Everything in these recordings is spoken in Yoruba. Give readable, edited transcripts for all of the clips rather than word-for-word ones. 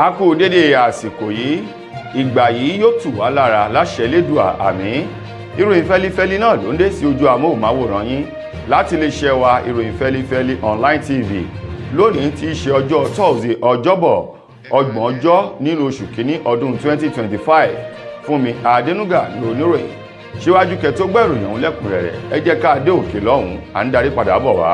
A kú dédé àsìkò yìí. Ìgbà yìí yóò tù wá lára láṣẹ Elédùà, àmín. Ìròyìn fẹ́lifẹ́li náà ló ń dé sí ojú amóhùnmáwòrán yín láti lè ṣe wa Ìròyìn Fẹ́lifẹ́li Online TV lónìí tí í ṣe ọjọ́ Thursday, Ọjọ́bọ̀, 30 ọjọ́ nínú oṣù kínní ọdún 2025. Fúnmi Adénúgà ní oníròyìn. Síwájú kẹ́ tó gbọ́ ìròyìn ọ̀hún lẹ́kùnrẹ́rẹ́, ẹ jẹ́ ká dé òkè lọ́hùn-ún, à ń darí padà bọ̀ wá.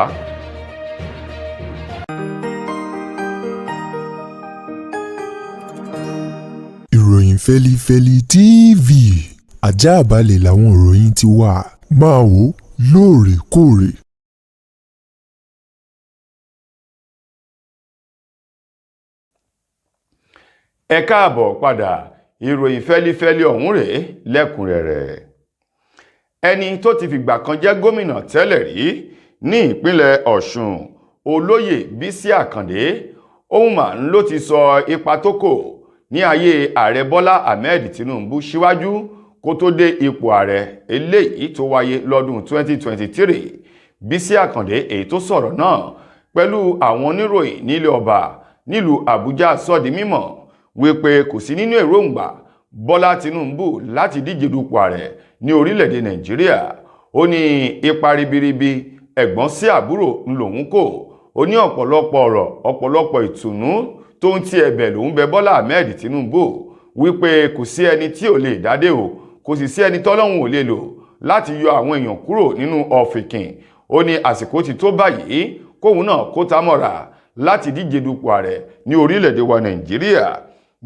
Ìròyìn Fẹ́lifẹ́li TV, àjààbálẹ̀ làwọn ìròyìn ti wà, máa wò lóòrèkóòrè. Ẹ káàbọ̀ padà. Ìròyìn fẹ́lifẹ́li ọ̀hún rèé lẹ́kùnrẹ́rẹ́. Ẹni tó ti fìgbà kan jẹ́ gómìnà tẹ́lẹ̀ rí ní ìpínlẹ̀ Ọ̀ṣun, Olóyè Bísí Àkàndé, òun mà ń ló ti sọ ipa tó kò ní ayé ààrẹ Bọ́lá Ahmed Tinubu síwájú kó tó dé ipò ààrẹ eléyìí tó wáyé lọ́dún 2023. Bísí Àkàndé, èyí tó sọ̀rọ̀ náà pẹ̀lú àwọn oníròyìn nílé ọba nílùú Àbújá, sọ di mímọ̀ wípé kò sí nínú èròǹgbà Bọ́lá Tinubu láti díje dupò ààrẹ ní orílẹ̀-èdè Nàìjíríà. Ó ní ipa ribiribi ẹ̀gbọ́n sí àbúrò ń lòun kò. Ó ní ọ̀pọ̀lọpọ̀ ọ̀rọ̀, ọ̀pọ̀lọpọ̀ ìtùnú tó ń ti ẹ̀bẹ̀ lòun bẹ Bọ́lá Ahmed Tinubu wípé kò sí ẹni tí ò lè dádé o, kò sì sí ẹni tọ́lọ́hun ò lè lò láti yọ àwọn èèyàn kúrò nínú ọ̀fìnkìn. Ó ní àsìkò ti tó báyìí kóun náà kó ta mọ́ra láti díje dupò ààrẹ ní orílẹ̀-èdè wa Nàìjíríà.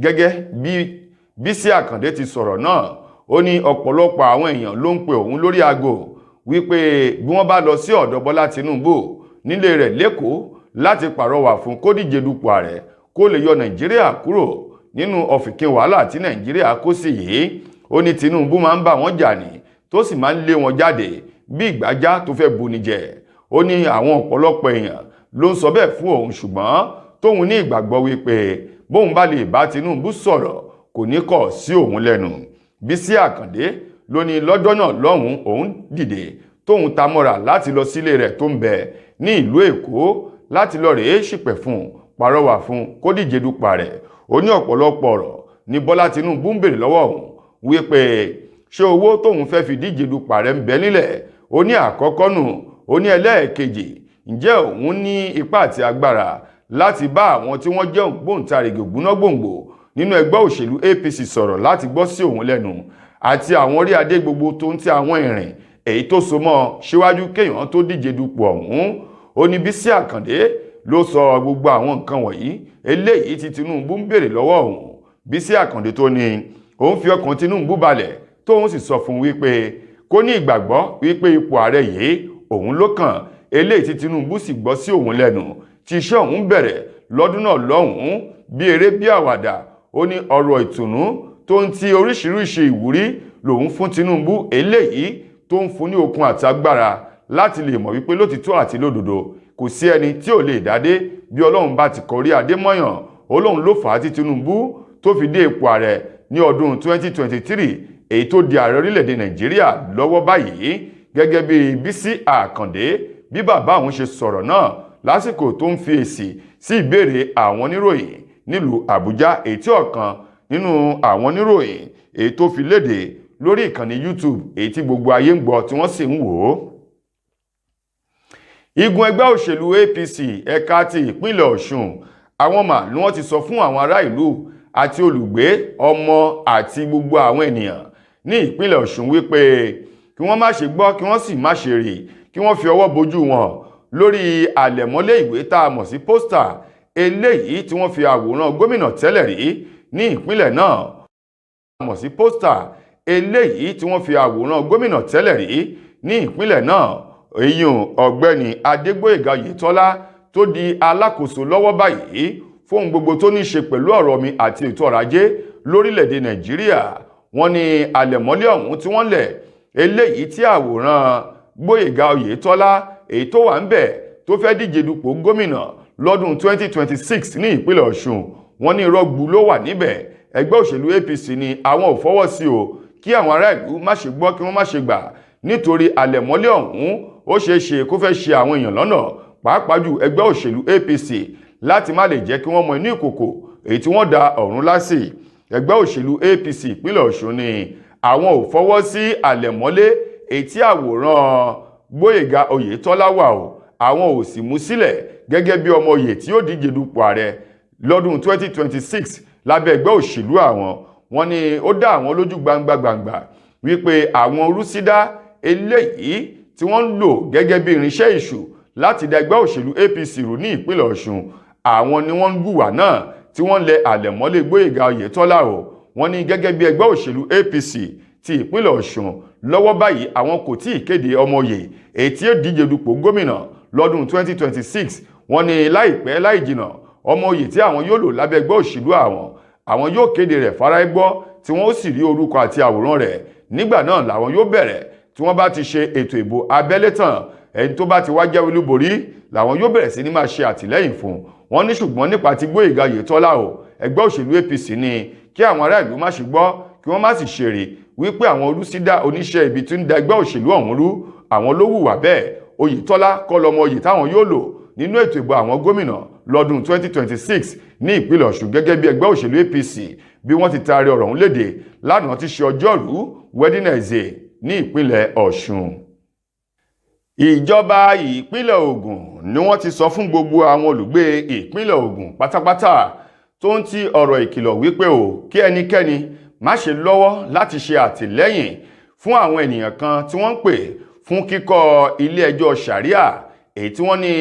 Gẹ́gẹ́ bí Bísí Àkàndé ti sọ̀rọ̀ náà, ó ní ọ̀pọ̀lọpọ̀ àwọn èèyàn ló ń pe òun lórí aago wípé bí wọ́n bá lọ sí ọ̀dọ̀ Bọ́lá Tinubu nílé rẹ̀ lẹ́kọ̀ọ́ láti pàrọwà fún kó díje dupò ààrẹ, kó lè yọ Nàìjíríà kúrò nínú ọ̀fìnkìn wàhálà tí Nàìjíríà kó sí yìí. Ó ní Tinubu máa ń bá wọn jà ní, tó sì máa ń lé wọn jáde bí ìgbájá tó fẹ́ buni jẹ. Ó ní àwọn ọ̀pọ̀lọpọ̀ èèyàn ló ń sọ bẹ́ẹ̀ fún òun, ṣùgbọ́n tóun ní ìgbàgbọ́ wípé bóun bá lè bá Tinubu sọ̀rọ̀, kò ní kọ̀ sí òun lẹ́nu. Bísí Àkàndé ló ní lọ́jọ́ náà lọ́hùn òun dìde tóun ta mọ́ra láti lọ sílé rẹ̀ tó ń bẹ ní ìlú Èkó láti lọ rèé ṣìpẹ̀ fún, pàrọwà fún kó díje dupò ààrẹ. Ó ní ọ̀pọ̀lọpọ̀ ọ̀rọ̀ ní Bọ́lá Tinubu ń béèrè lọ́wọ́ òun wípé ṣé owó tóun fẹ́ fi díje dupò ààrẹ ń bẹ nílẹ̀. Ó ní àkọ́kọ́ nù. Ó ní ẹlẹ́ẹ̀kejì, ǹjẹ́ òun ní ipá àti agbára láti bá àwọn tí wọ́n jẹ́ ògbóǹtarìgì ògbóná gbòǹgbò nínú ẹgbẹ́ òṣèlú APC sọ̀rọ̀ láti gbọ́ sí òun lẹ́nu, àti àwọn orí adé gbogbo tó ń ti àwọn ìrìn èyí tó so mọ́ síwájú kéèyàn tó díje dupò ọ̀hún. Ó ní Bísí Àkàndé ló sọ gbogbo àwọn nǹkan wọ̀nyí eléyìí tí Tinubu ń béèrè lọ́wọ́ òun. Bísí Àkàndé tó ní òun fi ọkàn Tinubu balẹ̀, tóun sì sọ fún wípé kó ní ìgbàgbọ́ wípé ipò ààrẹ yìí òun ló kàn, eléyìí tí Tinubu sì gbọ́ sí òun lẹ́nu tí iṣẹ́ òun bẹ̀rẹ̀ lọ́dún náà lọ́hùn-ún bí eré bí àwàdà. Ó ní ọ̀rọ̀ ìtùnú tó ń ti oríṣiríṣi ìwúrí lòun fún Tinubu, eléyìí tó ń fún ní okun àti agbára láti lè mọ̀ wípé lótìtọ́ àti lódodo kò sí ẹni tí ò lè dádé bí Ọlọ́run bá ti kọrí adé mọ́yàn. Olóhun ló fà á tí Tinubu tó fi dé ipò ààrẹ ní ọdún 2023, èyí tó di ààrẹ orílẹ̀-èdè Nàìjíríà lọ́wọ́ báyìí. Gẹ́gẹ́ bí Bísí Àkàndé, bí bàbá òun ṣe sọ̀rọ̀ náà lásìkò tó ń fi èsì sí ìbéèrè àwọn oníròyìn nílùú Àbújá, èyí tí ọ̀kan nínú àwọn oníròyìn èyí tó fi léde lórí ìkànnì YouTube, èyí tí gbogbo ayé ń gbọ́ tí wọ́n sì ń wò ó. Igun ẹgbẹ́ òṣèlú APC ẹ̀ka ti ìpínlẹ̀ Ọ̀ṣun, àwọn mà ni wọ́n ti sọ fún àwọn ará ìlú àti olùgbé ọmọ àti gbogbo àwọn ènìyàn ní ìpínlẹ̀ Ọ̀ṣun wípé kí wọ́n má ṣe gbọ́, kí wọ́n sì má ṣe rí, kí wọ́n fi ọwọ́ bojú wọn lórí àlẹ̀mọ́lé ìwé tá a mọ̀ sí pósítà eléyìí tí wọ́n fi àwòrán gómìnà tẹ́lẹ̀ rí ní ìpínlẹ̀ náà mọ̀ sí pósítà eléyìí tí wọ́n fi àwòrán gómìnà tẹ́lẹ̀ rí ní ìpínlẹ̀ náà, èyàn ọ̀gbẹ́ni Adégbóyèga Oyètọ́lá, tó di alákòóso lọ́wọ́ báyìí fóun gbogbo tó ní ṣe pẹ̀lú ọ̀rọ̀ mi àti ètò ọrọ̀ ajé lórílẹ̀‐èdè Nàìjíríà. Wọ́n ní àlẹ̀mọ́lé ọ̀hún tí wọ́n lẹ̀ eléyìí tí àwòrán Gbóyèga Oyètọ́lá èyí tó wà ń bẹ̀ tó fẹ́ díje dupò gómìnà lọ́dún 2026 ní ìpínlẹ̀ Ọ̀ṣun, wọ́n ní irọ́ gbu ló wà níbẹ̀. Ẹgbẹ́ òṣèlú APC ni àwọn ò fọwọ́ sí o, kí àwọn ará ìlú má ṣe gbọ́, kí wọ́n má ṣe gbà, nítorí àlẹ̀mọ́lé ọ̀hún ó ṣeé ṣe kó fẹ́ ṣe àwọn èèyàn lọ́nà, pàápàá jù ẹgbẹ́ òṣèlú APC, láti má lè jẹ́ kí wọ́n mọ inú ìkòkò Èyí tí wọ́n da ọ̀run lásì. Ẹgbẹ́ òṣèlú APC ìpínlẹ̀ Ọ̀ṣun ni àwọn ò fọwọ́ sí àlẹ̀mọ́lé èyí tí àwòrán Gbóyèga Oyètọ́lá wà o. Àwọn ò sì mú sílẹ̀ gẹ́gẹ́ bí ọmọ oyè tí ó díje dupò ààrẹ lọ́dún 2026 lábẹ́ ẹgbẹ́ òṣèlú àwọn. Wọ́n ní ó dá àwọn lójú gbangba gbangba wípé àwọn rúsídá eléyìí tí wọ́n ń lò gẹ́gẹ́ bí irinṣẹ́ ìṣù láti da ẹgbẹ́ òṣèlú APC rú ní ìpínlẹ̀ Ọ̀ṣun, àwọn ni wọ́n ń gùwà náà tí wọ́n lẹ àlẹ̀mọ́lé Gbóyèga Oyètọ́lá o. Wọ́n ní gẹ́gẹ́ bí ẹgbẹ́ òṣèlú APC ti ìpínlẹ̀ Ọ̀ṣun lọ́wọ́ báyìí, àwọn kò tí ì kéde ọmọ oyè èyí tí ó díje dupò gómìnà lọ́dún 2026. Wọ́n ní láìpẹ́ láì jìnà, ọmọ oyè tí àwọn yóò lò lábẹ́ ẹgbẹ́ òṣèlú àwọn, àwọn yóò kéde rẹ̀ fáráyé gbọ́, tí wọ́n ó sì rí orúkọ àti àwòrán rẹ̀. Nígbà náà làwọn yóò bẹ̀rẹ̀. Tí wọ́n bá ti ṣe ètò ìbò abẹ́lé tán, ẹni tó bá ti wá jáwé olúborí làwọn yóò bẹ̀rẹ̀ sí ní máa ṣe àtìlẹ́yìn fún. Wọ́n ní ṣùgbọ́n nípa ti Gbóyèga Oyètọ́lá o, ẹgbẹ́ òṣèlú APC ní kí àwọn ará ìlú má ṣe gbọ́, kí wọ́n má sì ṣeré wípé àwọn olùsídà oníṣẹ́ ibi tí ń da ẹgbẹ́ òṣèlú ọ̀hún rú, àwọn ló hùwà bẹ́ẹ̀. Oyètọ́lá kọ́ lọmọ oyè táwọn yóò lò nínú ètò ìbò àwọn gómìnà lọ́dún 2026 ní ìpínlẹ̀ Ọ̀ṣun, gẹ́gẹ́ bí ẹgbẹ́ òṣèlú APC bí wọ́n ti taari ọ̀rọ̀ ọ̀hún léde lánàá tí ṣe ọjọ́rú Wednesday ní ìpínlẹ̀ Ọ̀ṣun. Ìjọba ìpínlẹ̀ Ògùn ni wọ́n ti sọ fún gbogbo àwọn olùgbé ìpínlẹ̀ Ògùn pátápátá tó ń ti ọ̀rọ̀ ìkìlọ̀ wípé o, kí ẹnikẹ́ni má ṣe lọ́wọ́ láti ṣe àtìlẹ́yìn fún àwọn ènìyàn kan tí wọ́n ń pè fún kíkọ́ ilé ẹjọ́ sàríà, èyí tí wọ́n ní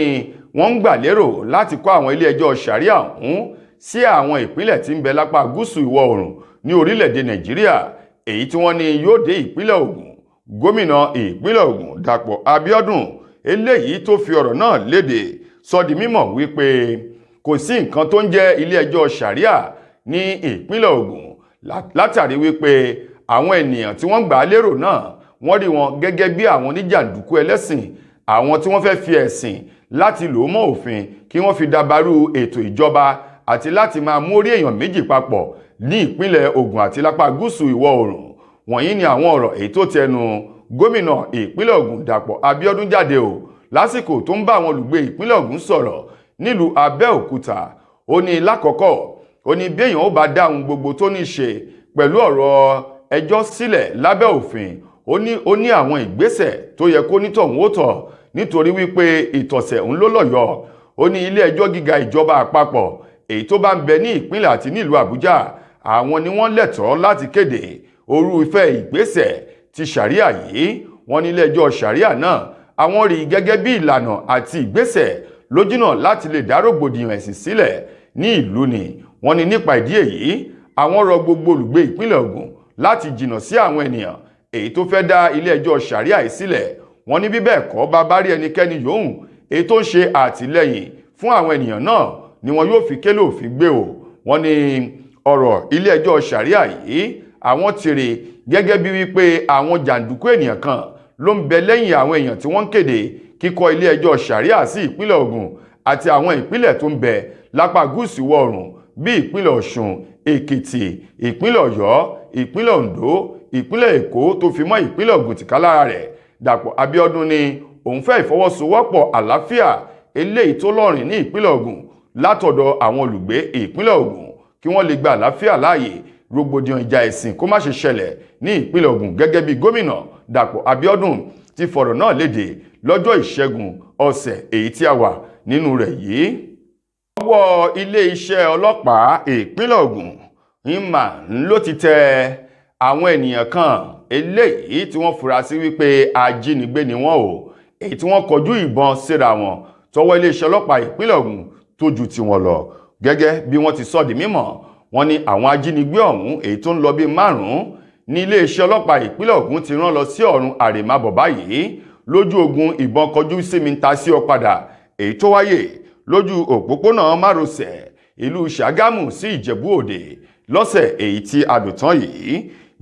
wọ́n ń gbà lérò láti kọ́ àwọn ilé ẹjọ́ sàríà ọ̀hún sí àwọn ìpínlẹ̀ tí ń bẹ lápá gúúsù ìwọ̀ oòrùn ní orílẹ̀-èdè Nàìjíríà, èyí tí wọ́n ní yóò dé ìpínlẹ̀ Ògùn. Gómìnà ìpínlẹ̀ Ògùn Dàpọ̀ Abíọ́dún, eléyìí tó fi ọ̀rọ̀ náà léde, sọ di mímọ̀ wípé kò sí nǹkan tó ń jẹ́ ilé ẹjọ́ sàríà ní ìpínlẹ̀ Ògùn, látàrí wípé àwọn ènìyàn tí wọ́n gbà á lérò náà, wọ́n rí wọn gẹ́gẹ́ bí àwọn oníjàǹdùkú ẹlẹ́sìn, àwọn tí wọ́n fẹ́ fi ẹ̀sìn láti lò ó mọ́ òfin kí wọ́n fi dabarú ètò ìjọba àti láti máa mú orí èèyàn méjì papọ̀ ní ìpínlẹ̀ Ògùn àti lápá gúúsù ìwọ̀ oòrùn. Wọ̀nyí ni àwọn ọ̀rọ̀ èyí tó tẹnu gómìnà ìpínlẹ̀ Ògùn Dàpọ̀ Abíọ́dún jáde o lásìkò tó ń bá àwọn olùgbé ìpínlẹ̀ Ògùn sọ̀rọ̀ nílùú Abẹ́òkúta. Ó ní lákọ̀ọ́kọ́, ó ní bí èèyàn ó bá dá ohun gbogbo tó ní ṣe pẹ̀lú ọ̀rọ̀ ẹjọ́ sílẹ̀ lábẹ́ òfin, ó ní àwọn ìgbésẹ̀ tó yẹ kó nítọ̀hún ó tọ̀, nítorí wípé ìtọ̀sẹ̀ ń ló lọ́yọ̀ọ́. Ó ní ilé ẹjọ́ gíga ìjọba àpapọ̀ èyí tó bá ń bẹ ní ìpínlẹ̀ àti nílùú Àbújá, àwọn ni wọ́n lẹ́tọ̀ọ́ láti kéde orúfẹ́ ìgbésẹ̀ ti sàríà yìí. Wọ́n ní ilé ẹjọ́ sàríà náà, àwọn rí gẹ́gẹ́ bí ìlànà àti ìgbésẹ̀ lójúnà láti lè dá rògbòdìyàn ẹ̀sìn sílẹ̀ ní ìlú ni. Wọ́n ní nípa ìdí èyí, àwọn rọ gbogbo olùgbé ìpínlẹ̀ Ògùn láti jìnnà sí àwọn ènìyàn èyí tó fẹ́ dá ilé ẹjọ́ sàríà yìí sílẹ̀. Wọ́n ní bí bẹ́ẹ̀ kọ́, bá bá rí ẹnikẹ́ni yòówù èyí tó ń ṣe àtìlẹ́yìn fún àwọn ènìyàn náà ni wọn yóò fi kélé òfin gbé o. Wọ́n ní ọ̀rọ̀ ilé ẹjọ́ sàríà yìí, àwọn ti rí gẹ́gẹ́ bí wípé àwọn jàǹdùkú ènìyàn kan ló ń bẹ lẹ́yìn àwọn èèyàn tí wọ́n ń kéde kíkọ́ ilé ẹjọ́ sàríà sí ìpínlẹ̀ Ògùn àti àwọn ìpínlẹ̀ tó ń bẹ lápá gúúsù ìwọ̀ oòrùn bíi ìpínlẹ̀ Ọ̀ṣun, Èkìtì, ìpínlẹ̀ Ọ̀yọ́, ìpínlẹ̀ Oǹdó, ìpínlẹ̀ Èkó, tó fi mọ́ ìpínlẹ̀ Ògùn tìkálára rẹ̀. Dàpọ̀ Abíọ́dún ní òun fẹ́ ìfọwọ́sowọ́pọ̀ àlàáfíà eléyìí tó lọ́rìn ní ìpínlẹ̀ Ògùn látọ̀dọ̀ àwọn olùgbé ìpínlẹ̀ Ògùn, kí wọ́n lè gba àlàáfíà láàyè, rògbòdìyàn ìjà ẹ̀sìn kó má ṣe ṣẹlẹ̀ ní ìpínlẹ̀ Ògùn, gẹ́gẹ́ bí gómìnà Dàpọ̀ Abíọ́dún ti fọ̀rọ̀ náà léde lọ́jọ́ Ìṣẹ́gun ọ̀sẹ̀ èyí tí a wà nínú rẹ̀ yìí. Ọwọ́ ilé-iṣẹ́ ọlọ́pàá ìpínlẹ̀ Ògùn ìmà ló ti tẹ àwọn ènìyàn kan eléyìí tí wọ́n fura sí wípé ajínigbé ni wọ́n o, èyí tí wọ́n kọjú ìbọn síra wọn tọwọ́ iléeṣẹ́ ọlọ́pàá ìpínlẹ̀ Ògùn tó ju tiwọn lọ. Gẹ́gẹ́ bí wọ́n ti sọ di mímọ̀, wọ́n ní àwọn ajínigbé ọ̀hún èyí tó ń lọ bíi márùn-ún ní iléeṣẹ́ ọlọ́pàá ìpínlẹ̀ Ògùn ti rán lọ sí ọ̀run àrèmábọ̀ báyìí lójú ogun ìbọn kọjú sí mi ta sí ọ padà èyí tó wáyé lójú òpópónà márosẹ̀ ìlú Ṣàgámù sí Ìjẹ̀bú Òde lọ́sẹ̀ èyí tí a lò tán yìí.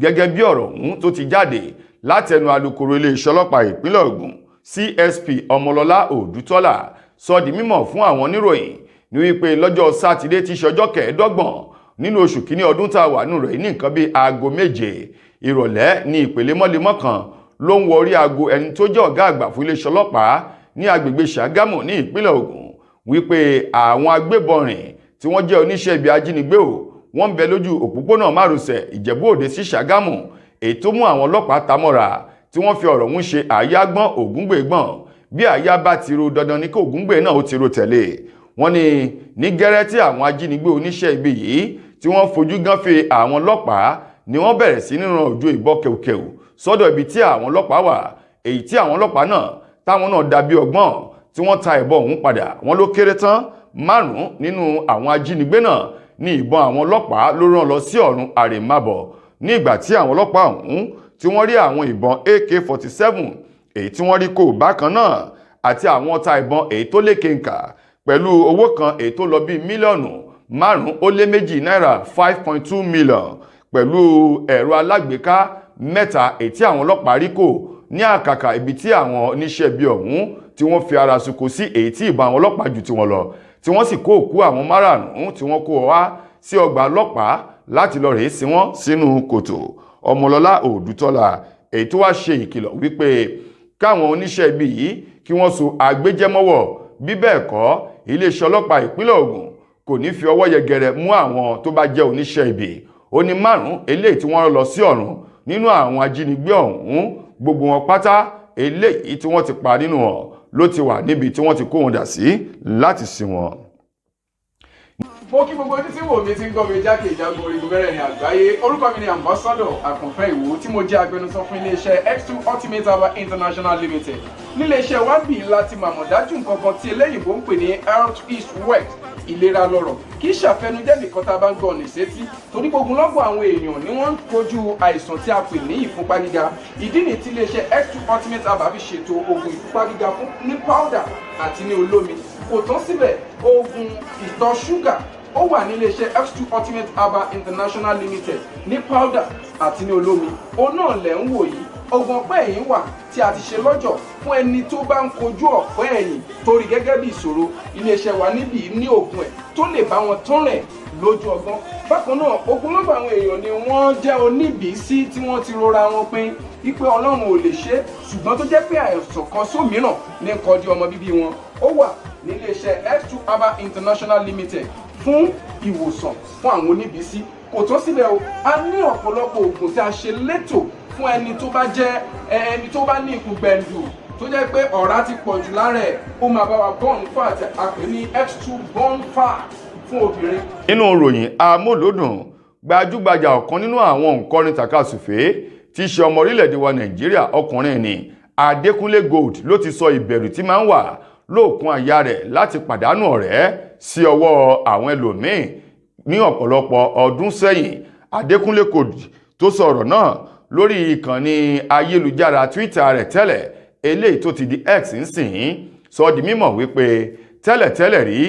Gẹ́gẹ́ bí ọ̀rọ̀ ọ̀hún tó ti jáde látẹnu alukoro iléeṣẹ́ ọlọ́pàá ìpínlẹ̀ Ògùn, CSP Ọmọlọ́lá Òdútọ́lá, sọ di mímọ̀ fún àwọn oníròyìn ní wípé lọ́jọ́ Sátidé tí í ṣe ọjọ́ 25 nínú oṣù kínní ọdún tá a wà nù rẹ̀, ní nǹkan bíi aago 7 ìrọ̀lẹ́ ní ìpè lemọ́lemọ́ kan ló ń wọ orí aago ẹni tó jẹ́ ọ̀gá àgbà fún iléeṣẹ́ ọlọ́pàá ní agbègbè Ṣàgámù ní ìpínlẹ̀ Ògùn, wípé àwọn agbébọn rìn tí Tí wọ́n jẹ́ oníṣẹ́ ibi ajínigbé o, wọ́n ń bẹ lójú òpópónà márosẹ̀ Ìjẹ̀bú Òde sí Ṣàgámù, èyí tó mú àwọn ọlọ́pàá tamọ́ra tí wọ́n fi ọ̀rọ̀ ń ṣe àyágbọ́n Ògúngbè gbọ̀n. Bí àyá bá ti ro, dandan ní kí Ògúngbè náà ó ti ro tẹ̀lé. Wọ́n ní ní gẹ́rẹ́ tí àwọn ajínigbé oníṣẹ́ ibi yìí tí wọ́n fojú gánfè àwọn ọlọ́pàá ni wọ́n bẹ̀rẹ̀ sí ní ran òjò ìbọn kẹ̀kẹ̀ù sọ́dọ̀ ibi tí àwọn ọlọ́pàá wà, èyí tí àwọn ọlọ́pàá náà táwọn náà dàbí ọgbọ́n tí wọ́n ta ìbọn ọ̀hún padà. Wọ́n ló kéré tán, márùn-ún nínú àwọn ajínigbé náà ní ìbọn àwọn ọlọ́pàá ló rán lọ sí ọ̀run àrèmábọ̀, ní ìgbà tí àwọn ọlọ́pàá ọ̀hún tí wọ́n rí àwọn ìbọn AK-47 èyí tí wọ́n rí kó bákan náà, àti àwọn ọta ìbọn èyí tó lékenkà, pẹ̀lú owó kan èyí tó lọ bíi mílíọ̀nù 5.2 náírà, 5.2 million, pẹ̀lú ẹ̀rọ alágbèéká mẹ́ta èyí tí àwọn ọlọ́pàá rí kò ní àkàkà ibi tí àwọn oníṣẹ́ ibi ọ̀hún tí wọ́n fi ara soko sí, èyí tí ìbọn àwọn ọlọ́pàá ju tiwọn lọ, tí wọ́n sì kó òkú àwọn márààrún tí wọ́n kó wá sí ọgbà ọlọ́pàá láti lọ rèé sí wọn sínú kòtò. Ọmọlọ́lá Òdùtọ́lá èyí tó wá ṣe ìkìlọ̀ wípé káwọn oníṣẹ́ ibi yìí kí wọ́n so àgbéjẹ́mọ́wọ̀, bí bẹ́ẹ̀ kọ́, iléeṣẹ́ ọlọ́pàá ìpínlẹ̀ Ògùn kò ní fi ọwọ́ yẹgẹrẹ mú àwọn tó bá jẹ́ oníṣẹ́ ibi. Ó ní márùn-ún eléyìí tí wọ́n rán lọ sí ọ̀run nínú àwọn ajínigbé ọ̀hún, gbogbo wọn pátá eléyìí tí wọ́n ti pa nínú wọn ló ti wà níbi tí wọ́n ti kó wọn dà sí láti sin wọn. Mo kí gbogbo ojú tí wò mí, tí ń gbọ́ mi jákè ìjágbó orígun mẹ́rẹ̀ẹ̀rin àgbáyé. Orúkọ mi ni Ambassador Àkànfẹ́ Ìwò, tí mo jẹ́ agbẹnusọ fún iléeṣẹ́ X2 Ultimate Herbal International Limited. Níléeṣẹ́ wa bì láti màmọ̀ dájú nǹkan kan tí eléyìnbó ń pè ní health is wealth, ìlera lọ́rọ̀. Kì í ṣàfẹnujẹ́ nìkan tá a bá ń gbọ́ ọ̀nà ìsétí, torí gbogbo lọ́gbọ̀ àwọn èèyàn ni wọ́n ń kojú àìsàn tí a pè ní ìfúnpá gíga. Ìdí nìyí tí iléeṣẹ́ X2 Ultimate Herbal fi ṣètò oògùn ìfúnpá gíga fún ní powder àti ní olómi. Kò tán síbẹ̀, oògùn ìtọ̀ ṣúgà ó wà ní iléeṣẹ́ X2 Ultimate Herbal International Limited ní powder àti ní olómi. Òun náà lẹ̀ ń wò yìí. Oògùn ọ̀pẹ́ ẹ̀yìn wà tí a ti ṣe lọ́jọ̀ fún ẹni tó bá ń kojú ọ̀pẹ́ ẹ̀yìn torí gẹ́gẹ́ bí ìṣòro. Iléeṣẹ́ wa níbí ní oògùn ẹ̀ tó lè bá wọn tán rẹ̀ lójú ọgbọ́n. Bákan náà, ogunlọ́gọ̀ àwọn èèyàn ni wọ́n jẹ́ oníbìísí tí wọ́n ti rora wọn pin wípé Ọlọ́run ò lè ṣe é, ṣùgbọ́n tó jẹ́ pé àìsàn kan sómìíràn ní nǹkan di ọmọ bíbí wọn. Ó wà níléeṣẹ́ X2 Herbal International Limited fún ìwòsàn fún àwọn oníbìísí. Kò tó síbẹ̀ o, a ní ọ̀pọ̀lọpọ̀ oògùn tí a ṣe létò fún ẹni tó bá jẹ́ ẹni tó bá ní ikùn gbẹ̀ǹdù, tó jẹ́ pé ọ̀rá ti pọ̀ jù lára ẹ̀. Ó máa bá wa burn fat, a pè ní X2 burn fat fún obìnrin. Nínú ròyìn amúlòdùn, gbajúgbajà ọ̀kan nínú àwọn òǹkọrin tàkasùfé tí í ṣe ọmọ orílẹ̀-èdè wa Nàìjíríà, ọkùnrin ní Adékúnlé Gold, ló ti sọ ìbẹ̀rù tí máa ń wà lóòkun àyà rẹ̀ láti pàdánù ọ̀rẹ́ sí ọwọ́ àwọn ẹlòmíín ní ọ̀pọ̀lọpọ̀ ọdún sẹ́yìn. Adékúnlé Gold tó sọ ọ̀rọ̀ náà lórí ìkànnì ayélujára Twitter rẹ̀ tẹ́lẹ̀, eléyìí tó ti di X ńsìn, sọ di mímọ̀ wípé tẹ́lẹ̀tẹ́lẹ̀ rí,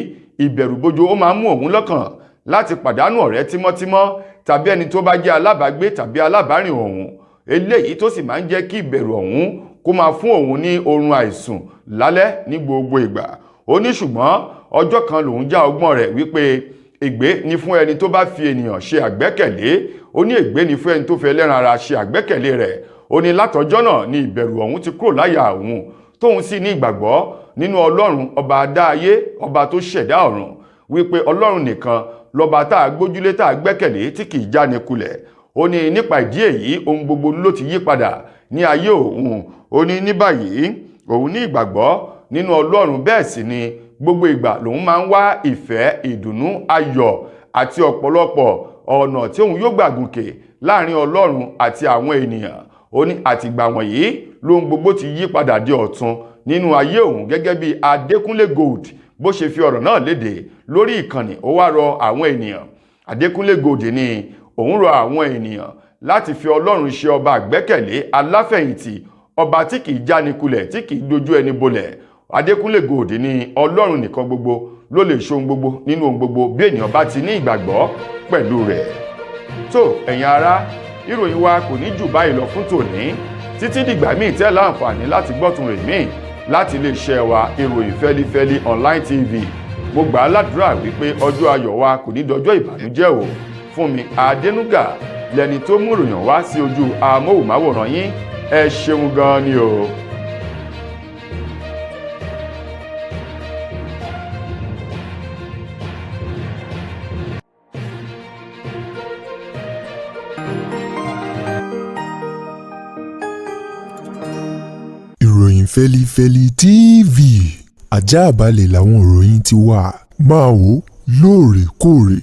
ìbẹ̀rùbojo ó máa ń mú òun lọ́kàn láti pàdánù ọ̀rẹ́ tímọ́tímọ́ tàbí ẹni tó bá jẹ́ alábàágbé tàbí alábàárìn òun, eléyìí tó sì máa ń jẹ́ kí ìbẹ̀rù ọ̀hún kó máa fún òun ní oorun àìsùn lálẹ́ ní gbogbo ìgbà. Ó ní ṣùgbọ́n ọjọ́ kan lòun já ọgbọ́n rẹ̀ wípé ègbé ni fún ẹni tó bá fi ènìyàn ṣe àgbẹ́kẹ̀lé. Ó ní ègbé ni fún ẹni tó fi ẹlẹ́ran ara ṣe àgbẹ́kẹ̀lé rẹ̀. Ó ní látọjọ́ náà ni ìbẹ̀rù ọ̀hún ti kúrò láyà òun, tóun sì ní ìgbàgbọ́ nínú Ọlọ́run, ọba adáayé, ọba tó ṣẹ̀dá ọ̀run, wípé Ọlọ́run nìkan lọ́ba tá a gbójúlé, tá a gbẹ́kẹ̀lé, tí kì í jáni kulẹ̀. Ó ní nípa ìdí èyí, ohun gbogbo ló ti yí padà ní ayé òun. Ó ní ní báyìí, òun ní ìgbàgbọ́ nínú Ọlọ́run, bẹ́ẹ̀ sì ni gbogbo ìgbà lòun máa ń wá ìfẹ́, ìdùnnú, ayọ̀ àti ọ̀pọ̀lọpọ̀ ọ̀nà tí òun yóò gbà gùnkè láàrin Ọlọ́run àti àwọn ènìyàn. Ó ní àtìgbà wọ̀nyí lóhun gbogbo ti yí padà di ọ̀tun nínú ayé òun, gẹ́gẹ́ bí Adékúnlé Gold bó ṣe fi ọ̀rọ̀ náà léde lórí ìkànnì. Ó wá rọ àwọn ènìyàn. Adékúnlé Gold ní òun rọ àwọn ènìyàn láti fi Ọlọ́run ṣe ọba àgbẹ́kẹ̀lé, aláfẹ̀yìntì, ọba tí kìí jánikulẹ̀, tí kìí dojú ẹni bolẹ̀. Adékúnlé Gold ní Ọlọ́run nìkan gbogbo ló lè ṣohun gbogbo nínú ohun gbogbo bí ènìyàn bá ti ní ìgbàgbọ́ pẹ̀lú rẹ̀. Tó, ẹ̀yin ará, ìròyìn wa kò ní jù báyìí lọ fún tòní. Títí dìgbà míì tẹ́ láǹfààní láti gbọ́tun rè míì láti iléeṣẹ́ wa, Ìròyìn Fẹ́lifẹ́li Online TV, mo gbà á ládùúrà wípé ọjọ́ ayọ̀ wa kò ní dọjọ́ ìbànújẹ́ o. Fún mi Adénúgà lẹni tó mú ìròyìn wá sí ojú amóhùnmáwòrán yín. Ẹ ṣeun gan ni o. Ìròyìn fẹ́lífẹ́lí TV àjààbálẹ̀ làwọn ìròyìn ti wà. Máa wò lóòrèkóòrè.